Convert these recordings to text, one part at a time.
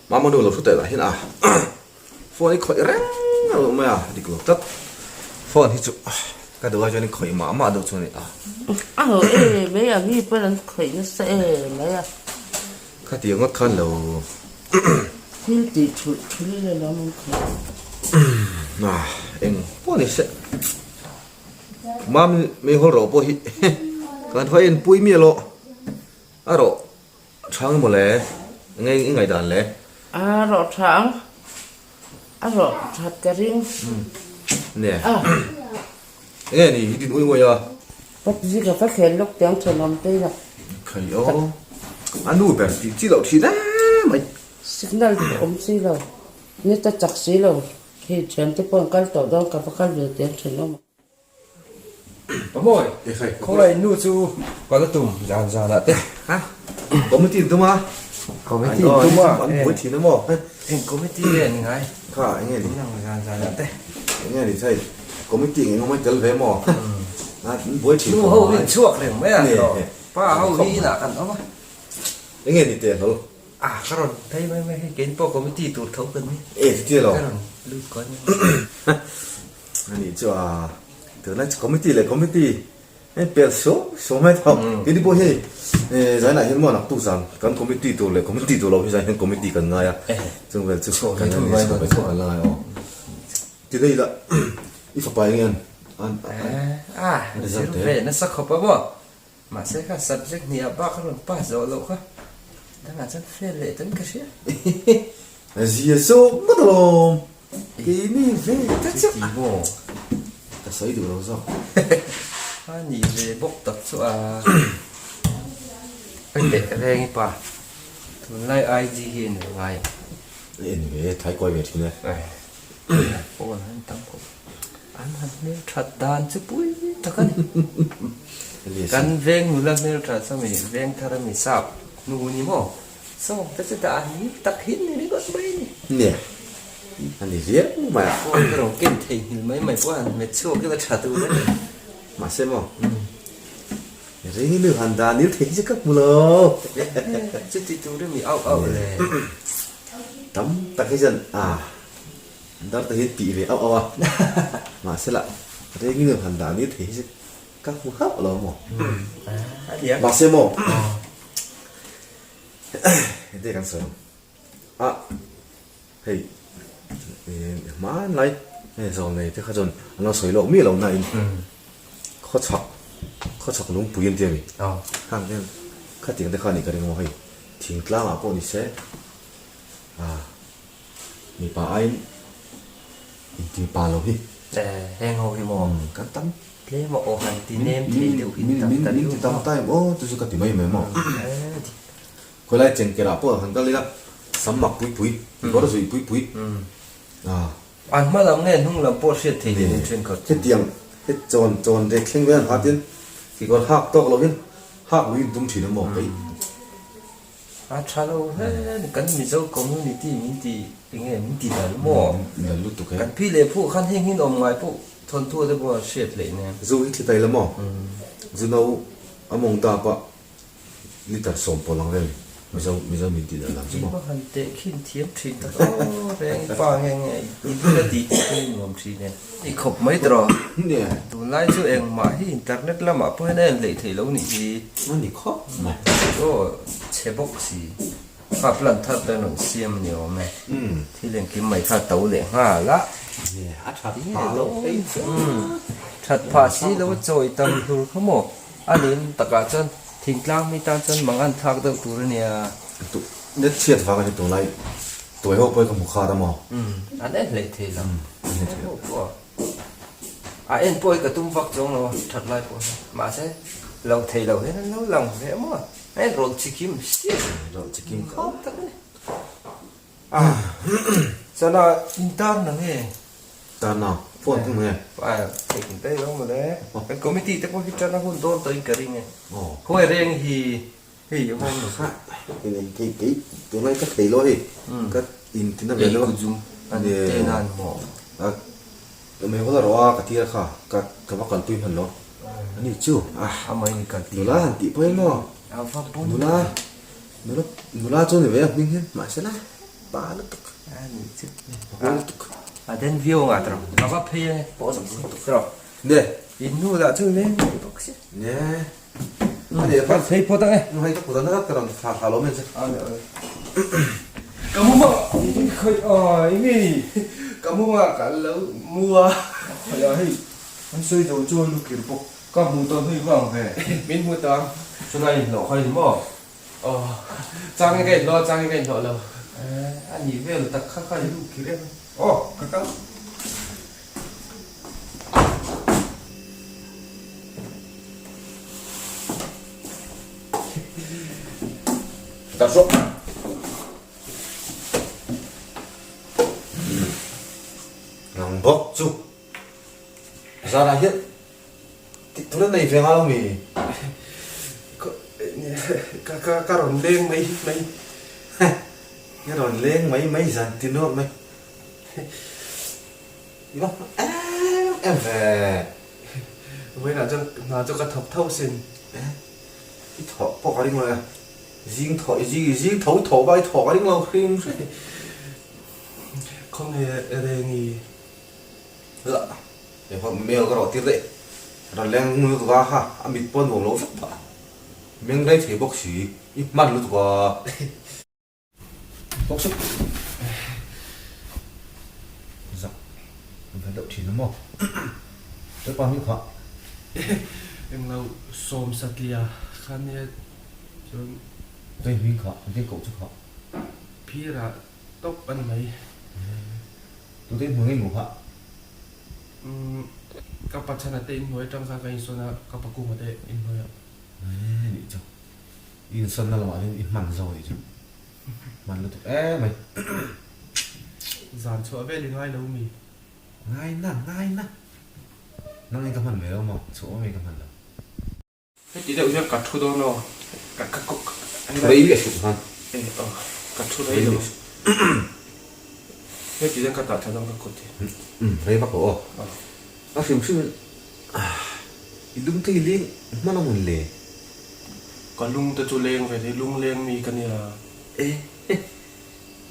Mama nu lo thu teh lah hian a phone hi khawih reng a lo mai a dik lo tlat phone hi chu ka duh ai chuan in khawih mah mah deuh chu a ni a. A ho e mai a mi pawn an khawih nasa e mai a. Khatiang ngawt khan lo. Thil tih thulh thul le lam an khawih. A eng pawh ni se. Mam meihawl rawh pawh hi kan va enpui miah loh a rawh thang maw le enge i ngaihdan le? A rawh thang a rawh that ka ring. Nge enge ni i din ui nguai a? PUBG ka va khel lawk tiang thenawm te ila. Khai aw a nu ber tih chi loh thin em mai. Signal awm si lo net a chak si lo. Hei thian te pawh an kal tawh dawn ka va kal ve teh an thenawm a. Pamawi, khawngaih nu chu ka la tum zan zan ah te. Ha? Committee in tum a? Committee in tum a? An buai thin a maw? Eng committee nge ni ngai? Kha eng nge ni? Nang zan zan ah te. Eng nge ni thei? Committee eng emaw tel ve maw? An buai thin Nu ho hi an chhuak reng mai a, pa ho hi inah kan awm a. Eng nge ni teh hlawl? A ka rawn phei mai mai hei kein pawh committee tur tho kan ni. E chutia lo. Ka rawn lut kawi mai. Ani chu a tunlai chu committee leh committee hei pel suau suau mai tho. Keini pawh hei zainah hian maw naktuk zan kan committee tur leh committee tur lo hi zan hian committee kan ngai a. Chung vel chu kan la ni chho ve chho kan la ngai aw. Ti daih la i fapa eng nge an a zir ve nasa khawp a maw. Mahse kha subject hniah bak a rawn pass zawh loh kha dangah chuan fail leh tan ka hria. Zia zawk ngawt alawm keini ve ta chiah. Chuti maw? Ka sawi duh lo zawk. A nih ve bawk tak chu a. Ka teh reng i pa. Tunlai IG hi en ve ngai. En ve, thaikawi ve thin e. Phone an tam khawp. An han hmel that dan chu pui tak a ni. Kan veng nula hmel that chu mi veng thar a mi sap hnu ni maw? Sawng te chu dah ni tak hin ni ringawt mai a ni. Nia, a ni viau mai a. Phone ka rawn ken thei nghil mai mai pawh a han hmet chhuak ila tha tur a ni. Mahse maw, ring i han dah nil thei hi chu ka hmu lo. Chuti tur i mi auh auh le. Tam tak hi chuan a. Dar te hi tih ve auh auh a, mahsela rengin rawn han dah ni thei hi chu ka hmu hauh lo maw? Mahse maw hete kan sawi ang a, hei hmanlai hei zawnglei te kha chuan an lo sawi lawk miah lo na in khawchhak khawchhak lungpui an ti a mi khang te khatiang te kha a nih ka ring maw hei thingtlang ah pawh ni se a. Mipa aiin inti pa lo hi. Heng ho hi maw? Kan tam. Tlem a aw han ti nem thei deuh hi tam ta Min ti tam ta em aw chu chu ka ti mai mai maw. Khawilai chengkerah pawh han kal ila sam mak pui pui, kawr zuih pui pui. An hma lam nge hnung lam pawh hriat thei lo in thenkhat chu. Hetiang he chawn chawn rek thleng vel an ha tin kekawr hak tawk lo hian hak lui in tum thin a maw kei. A tha lo hle ni, kan Mizo community min ti enge min ti dal maw? Min dal lutuk e. Kan pi leh phuh khan heng hin awm ngai pawh thawnthu te pawh a hriat hleih nen. Zu hi thli tai la maw? Zu no a mawng dap a liter sawm pawh lang vel Mizo Mizo min ti dal ang chu maw? I va han teh khin thiam thin tak aw reng i pa nge nge i bula tih tih pawh i nuam thin e. I khawp mai tawh. Tunlai chu engmah hi internet lamah pawh hian a en hleih theih lo nih hi. A ni khawp mai. Aw chhe bawk si. Kha plan thar te an rawn siam a ni awm e. Thil engkim mai kha to leh nghal a. A that phah lo phei chu. That phah si lo a chawi tam hlur kha maw. A nin takah chuan. Thingtlang mi tan chuan mangan thlak deuh tur a nia. Net chhiat vang a ni tunlai tuai ho pawh hi ka hmu khat a maw? An en hlei thei lo. A en pawh hi ka tum vak chuang lo a, that lai pawh hian. Mahse, lo thei lo hian an lo lang ve maw? A en rawlh chikim si. Rawlh chikim khawp tak a ni. Sana in tar na nge? Tar na, phone hmung nge? Theih daih lo mawle. Kan committee te pawh hi tan a hun dawn tawhin ka ring e. Khawnge reng hi hei a vawm lo kha. Kei kei tunlai ka thei lo hei. Ka in tina ve lo. Ei kuzum an te nan maw? Ka mei hawl a rawh a ka tir a kha ka ka va kalpui hman lo. Ani chu a. Amah in kal tir. Nula han tih pawh hi maw? A va bon. Nula Nula nula chu ni ve a hming hian mahsela pa lutuk a ni chu pa lutuk a den viau anga tawrh ka va phei ange pawh zak lutuk tawrh ne in hnu lah chu leng ngei bawk si ne a ni ka phei phawt ange hei ka kut an ka rawn thla thla lo men che ka mu ma khoi oi nge ni ka mu ma ka lo mu a khoi a hei an sawi zo chu lu kir bawk ka hmu tawn hui vang ve min hmu tawn chulai inhlawh kha ni maw Aw, chang in ka inhlawh a, chang in ka inhlawh lo. Eh, a nih vel tak kha kha i lut kir em? Aw, ka kal. Dah rawh. Nang bawk chu zanah hian Tih tur a nei ve ngai lo mi? Ka ka ka rawn leng mai mai. Heh, i rawn leng mai mai zan ti nuam mai. I va hmu em em ve. Vawiinah chuan hna chu ka thawk tho sin. I thawh pawh ka ring lo e. Zing thawh i zing i zing tho tho va i thawh ka ring lo hrim hrim. Khawnge Rengi? La. Hei pawh mail ka rawh tir daih. Rawn leng lutuk a ha, a mit pawh a nuam lo vek phah. Meng rei thei bawk si, i hman lutuk a. Bawk sup. Zak ve deuh thin a maw. Chupa hming kha. Englo sawm satlia kha nia chuan. Tui hming kha, engtin koh chu kha. Phirah tawp a ni mai. Tute hmu ngei mu kha. Umm ka pa chhana te inhnuai atang khan ka insawn a, ka pa kunga te inhnuai ah. Eeh nih chu. I insawn na lamah hian i hman zo nih chu. Hman lutuk em mai. Zan chhuah vel i ngai lo mi? Ngai na, ngai na. Nang in ka hman ve lo maw? Chhuah awm in ka hman lo. Heti deuh hian ka thu dawn aw. Ka ka ka Thu rei leh hruk khan. E aw ka thu rei lo. Heti hian ka dah tha dawn ka kut hi. Umm rei vak lo aw. A hrim hrim in i lung te i leng hman a mun le. Ka lung te chu leng ve thei lung leng mi ka nia. E he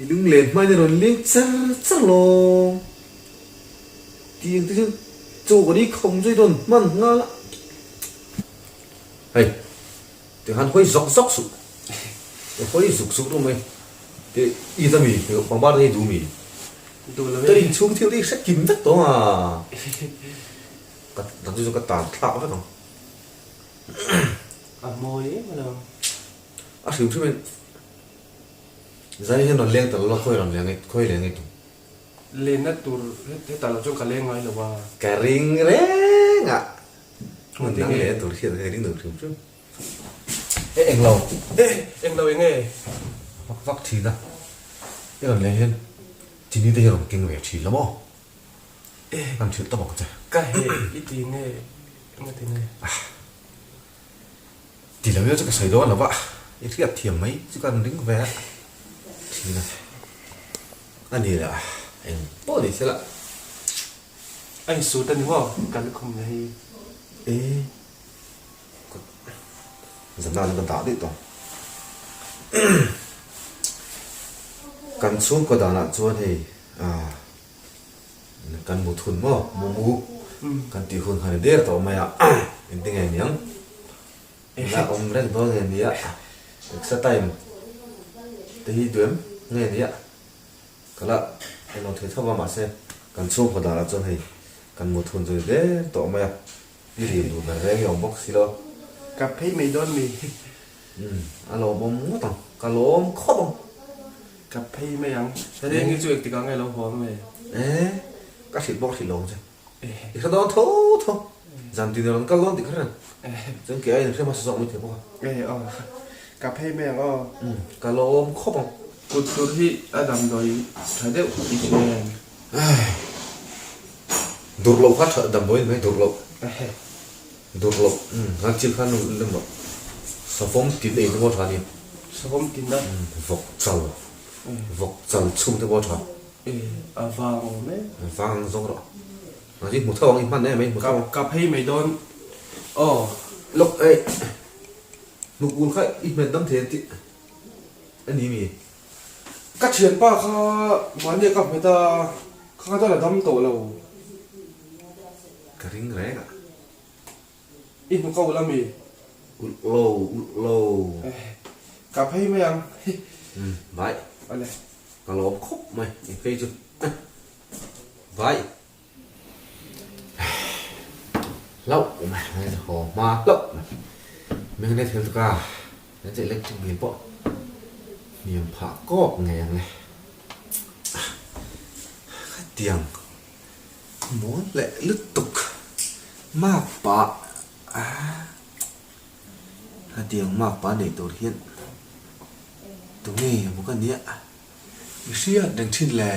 i lung len hma in a rawn leng char char lawng. Tiang te chuan chaw ka ni khawm zui dawn hman nghal a. Hei, tikhan hawi zawk zawk suh. I hawi zuk zuk ru mai. Ti i ta mi, pangpar te hi duh mi. Duh lo e. Ka inchhung thil te hi hre kim vek tawh ang a. Ka dang chu chu ka tan thlak vek ang. A mawi em alawm. A hrim hrim in zai hian rawn leng ta lo la khawi rawn leng khawi leng ei tum. Lenna tur hetah lo chuan ka leng ngai lo a. Ka ring reng a. Hmun dang leh tur hian ka ring lo hrim hrim. E eng lo. E eng lo eng e. Vak vak thin a. I rawn leng hian chini te hi rawn keng ve thin lo maw? E. Kan hrilh tawp ang che. Ka he i ti nge nga ti nge. Ah. Ti lo ila chu ka sawi dawn lo va. I hriat thiam mai chu kan ring ve a. Thin a. A ni la eng pawh ni se la. A insut a ni maw kan khum na hi. E zan ah ka dah daih tawh. Kan chhungkaw danah chuan hei ah kan mut hun maw mumu kan tih hun kha ni der tawh mai a engti nge niang la awm reng dawn nge nia extra time te hi duh em nge nia. Ka la en lo thei tho va mahse kan chhungkaw danah chuan hei kan mut hun chu ni der tawh mai a, i rim duh ber reng i awm bawk si lo. Ka phei mai dawn mi. Umm a lawmawm ngawt ang, ka lawm khawp ang. Ka phei mai ang. Rengi chu engtikah nge lo haw ang le? Eh, ka hrilh bawk hrilh lo ang che. I hre dawn tho tho. Zan tin i rawn kal dawn tih kha hre reng. Chuan kei aiin hre hmasa zawk mai thei bawk a. Eh aw, ka phei mai ang aw. Umm, ka lawm khawp ang. Kut tur hi a damdawi tha deuh i hria em? Ai, dur loh kha tha damdawi ni mai, dur loh. Dur loh, umm, ngan chil khan lem loh. Savawm tin ei te pawh a tha nia. Savawm tin a? Umm, vawk chal, vawk chal chhung te pawh a tha. E, a vang awm e. A vang ang zawng rawh. A hi hmu tho ang i hman em ai hmu tho ang. Ka phei mai dawn aw. Lawk ei, hnukul kha i hmet dam thei an tih a ni mi? Ka thianpa kha mahni a ka hmet a, kha kha chuan a dam tawh lo. Ka ring reng a. I hnu ka ulh a mi? Ulh lo, ulh lo. Ka phei mai ang. Umm, bye. Awle. Ka lawm khawp mai, i phei chu. Bye. Hlauh mai, haw hma hlauh mai. Meng let hel tuk a, kan che electric bill pawh hniam phah kawk ngei ang le. Khatiang. Mawl leh lutuk mak pah a hetiang mak pah nei tur hian tunge maw ka nia i hriat reng thin le.